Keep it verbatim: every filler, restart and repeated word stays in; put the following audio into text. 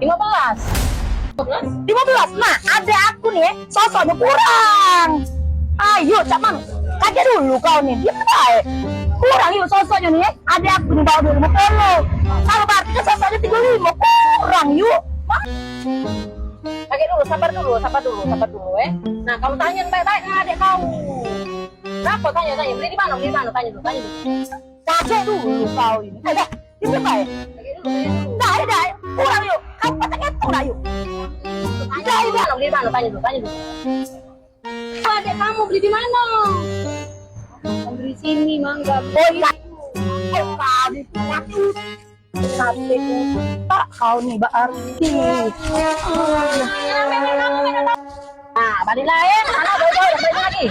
Lima belas. Lima belas? Lima belas? Nah, adek aku ni, eh, sosoknyo kurang. Ayo, cak mano? Kagek dulu kau ni, diam bae. Kurang, yuk, sosoknyo ni, eh. Adek aku ni bawa duit lima puluh. Kalau berarti kan sosoknyo tiga puluh lima. Kurang, yuk. Hah? Kagek dulu, sabar dulu, sabar dulu, sabar dulu, eh. Nah, kau tanyo baik-baik dengan adek kau. Berapa? Tanyo, tanyo. Beli di mano? Beli di mano? Tanyo dulu, tanyo dulu. Kagek dulu kau ini. Eh, dah. Ini baik. Kagek dulu, kagek dulu. Dah, dah. Kurang, yuk. Kau patah ngetung dah, yuk. Dah, dah. Beli di mano? Beli di mano? Tanyo dulu, tanyo dulu. Adek kamu beli di mano? Beli sini, Mangga. Oh, iya. Eh, kau ni. Tapi tak kau ni berarti. Nah, balik lain. Anak jauh-jauh balik lagi.